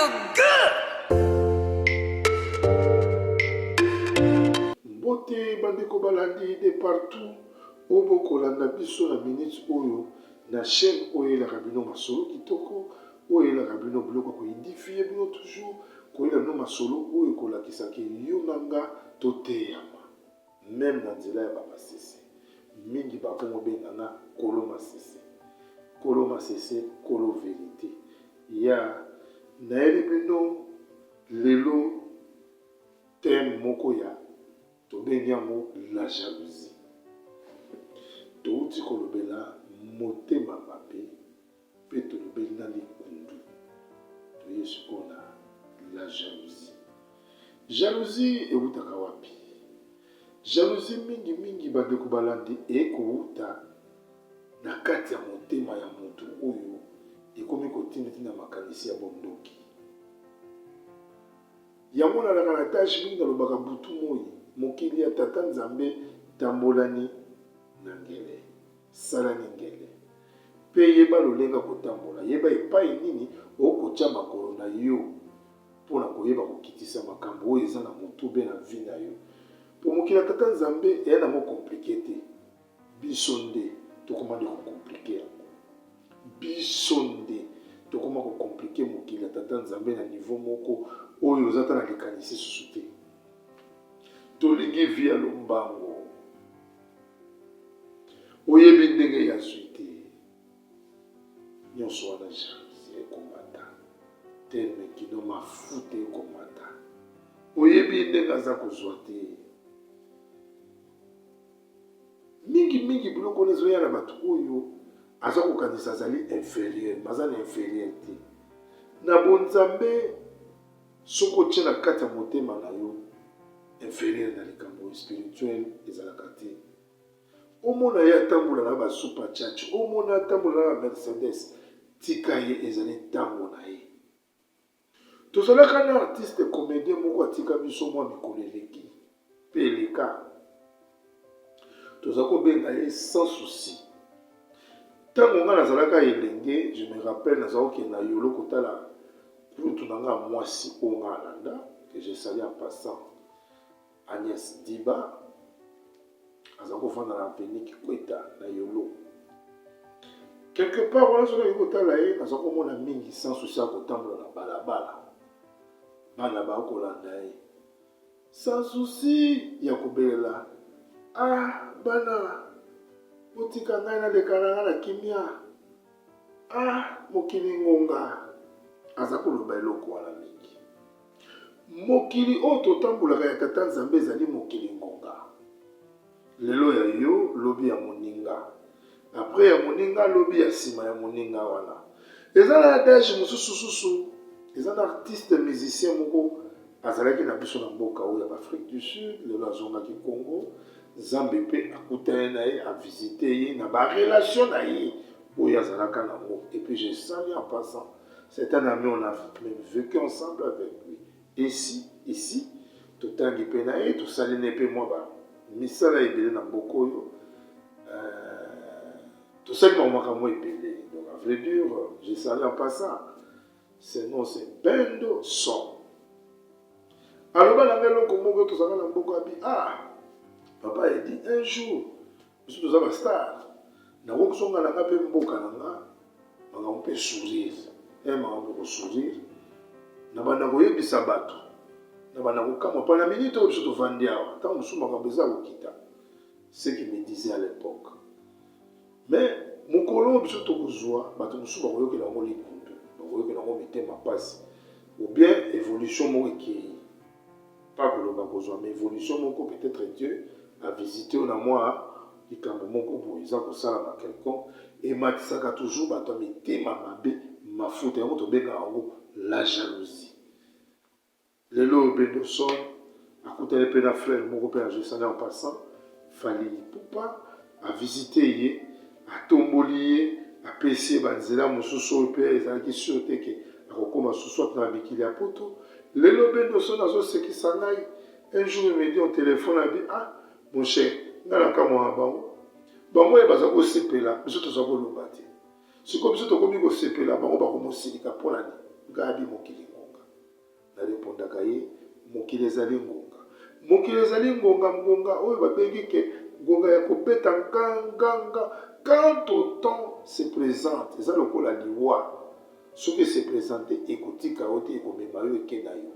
feel good. Mbote bandeko balandi de partout oyo bokolanda biso na minute oyo na chaîne oyo eyelaka bino masolo kitoko oyo eyelaka bino biloko ya koedifie bino toujours koyela bino masolo oyo ekolakisa ke yo na nga toteyama meme na nzela ya ba masese mingi bakomo benga nga kolo masese kolo masese kolo verite ya nayeli bino lelo thème moko ya tobengi yango la jalousie towuti kolobela motema mabe Mpe tolobeli na likundu. Toye sikoyo na la jalousie. Jalousie ewutaka wapi? Jalousie mingi mingi bandeko balandi ekowuta na kati ya motema ya mutu oyo ekomi kotinda ti na makanisi ya bondoki. Yango nalaka na tache mingi nalobaka butu moyi mokili ya tata Nzambe tambolani na ngele. Sala lingele, mpe yeba lolenge ya kotambola. Yeba epai nini okotia makolo na yo mpo na koyeba kokitisa makambo oyo eza na mutu be na vie na yo. Mpo mokili ya Tata Nzambe eya nango complique te. Biso nde tokoma nde ko complique yango. Biso nde tokoma ko complique mokili ya Tata Nzambe na niveau moko oyo oza ata na likanisi susu te. Tolingi vie ya lombango. Oyebi ndenge ya zwi te. Nyonso wana jalousie ekomata teme kino mafuta ekomata. Oyebi ndenge aza kozwa te. Mingi mingi biloko wana ezoya na bato oyo aza kokanisa azali inferieur, baza na inferieur te. Na bonzambe soki otie na kati ya motema na yo inferieur na likambo spirituel ezalaka te. Omona ye atambola na ba super church, omona atambola na ba Mercedes, tika ye ezali tango na ye. Tozalaka na artiste comedien moko atika biso mwa mikolo eleki pe eleka. Toza kobenga ye sans souci. Tango nga nazalaka elenge, je me rappelle naza kokende na Yolo kotala kulutu na nga mwasi oyo nga alanda, que je salue en passant. Agnès Diba aza kovanda na avenue Kikweta na Yolo. Quelque part wana soki nakoki kotala ye naza komona mingi sans souci ya kotambola na balabala, bana bakolanda ye sans souci ya kobelela ah bana botika ngai naleka na ngai na kimia ah mokili ngonga aza koloba eloko wana mingi. Mokili oyo totambolaka ya Tata Nzambe ezali mokili ngonga. Lelo ya yo, lobi ya moninga. Après ya moninga, lobi ya sima ya moninga wana. Eza na adage mosusu susu, eza na artiste musicien moko azalaki na biso na mboka oyo ya Afrique du Sud, lelo azongaki Congo. Nzambe pe akutani na ye, a visite ye na ba relation na ye oyo azalaka nango. Et puis je salue en passant C'est un ami on a meme vecu ensemble avec lui ici ici totangi mpe na ye tosali ne mpe mwa ba misala ebele na mboka oyo euh, tosali bango makambo ebele donc à vrai dire je salue en passant ce nom c'est Bendo Son aloba na ngai eloko moko tozalaka na mboka abi ah papa edi un jour Biso toza ba star. Nakoki kozonga na nga mpe mboka na nga makambo mpe sourire. Eh makambo ko sourire. Na banda koyebisa bato. Na banda kokamwa pa na minute oyo biso tovandi awa. Ntango mosusu makambo eza kokita. Ce qui me disait à l'époque. Mais mokolo oyo biso tokozwa bato mosusu bakoyokela yango likundu, bakoyokela yango mitema mpasi ou bien evolution moko ekei. Pas koloba kozwa mais evolution moko peut etre Dieu a visite yo na mwa likambo moko boye eza kosalama quelconque ematisaka toujours bato ya mitema mabe mafuta yango tobengaka yango la jalousie. Lelo oyo Bendoson akutani mpe na frère moko mpe azwi sani en passant Fally Ipupa a visite ye atomboli ye apesi ye ba nzela mosusu oyo mpe ezalaki sur te ke akokoma susu soit na mikili ya poto. Lelo Bendoson azosekisa ngai un jour il me dit au telephone abi ah mon cher ngai nakamwaka bango bango ye baza kosepela biso toza koloba te sikoyo biso tokomi kosepela bango bakomosilika mpo na nini ngai abi mokili ngonga. Na repondaka ye, mokili ezali ngonga. Mokili ezali ngonga, ngonga oyo babengi ke ngonga ya kobeta nga nga nga. Quand au temps se presente, eza lokola liwa. Soki e se presente, ekotika yo te, ekomema yo, eke na yo.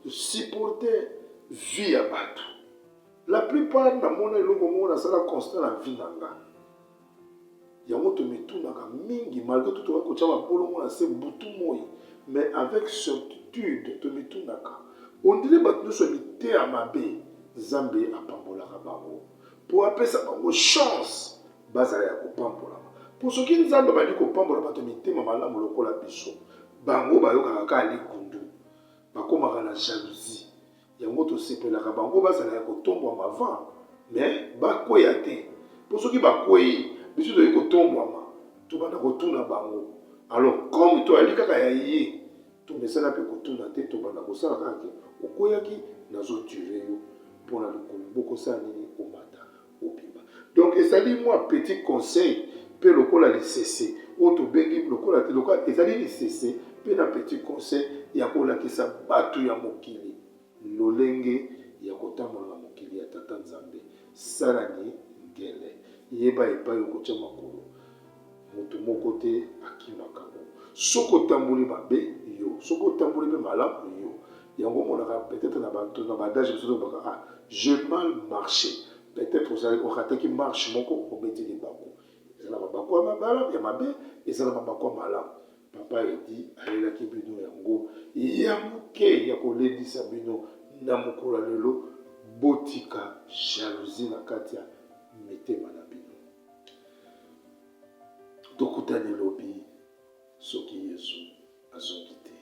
Supporter vie ya bato. La plupart namona eloko moko nasala constat na vie na nga. Yango tomitunaka mingi malgre tout tokoki kotia mabolongo na se butu moyi mais avec certitude tomitunaka on dirait bato nyonso ya miteya mabe Nzambe apambolaka bango po apesa bango chance bazala ya kopambolama po soki Nzambe abandi kopambola bato ya mitema malamu lokola biso bango bayokaka kaka likundu bakomaka na jalousie Yango tosepelaka bango bazala ya kotombwama avant mais bakweya te po soki bakweyi biso toyei kotombwama tobanda kotuna bango alors comme toyali kaka ya ye tomesana pe kotuna te tobanda kosala kaka ke okweyaki nazo dure yo pona lokolo bokosala nini omata obima donc ezali mwa petit conseil pe lokola lisese oyo tobengi lokola te lokola ezali lisese pe na petit conseil ya kolakisa bato ya mokili lolenge ya kotambola na mokili ya tata Nzambe. Sala ni ngele, yeba epai okotia makolo. Moto moko te akimaka ngo. Soki otamboli mabe yo, soki otamboli pe malamu yo. Yango omonaka peut-etre na ba na ba adage mosusu tolobaka ah j'ai mal marche. Peut-etre ozali o rataki marche moko obeti libaku. Eza na mabaku ya mabala ya mabe, eza na mabaku ya malamu. Papa Eddy ayelaki bino yango ya muke ya kolendisa bino na mokolo ya lelo botika jalousie na kati ya mitema na bino. Tokutani lobi soki Yesu azongi te.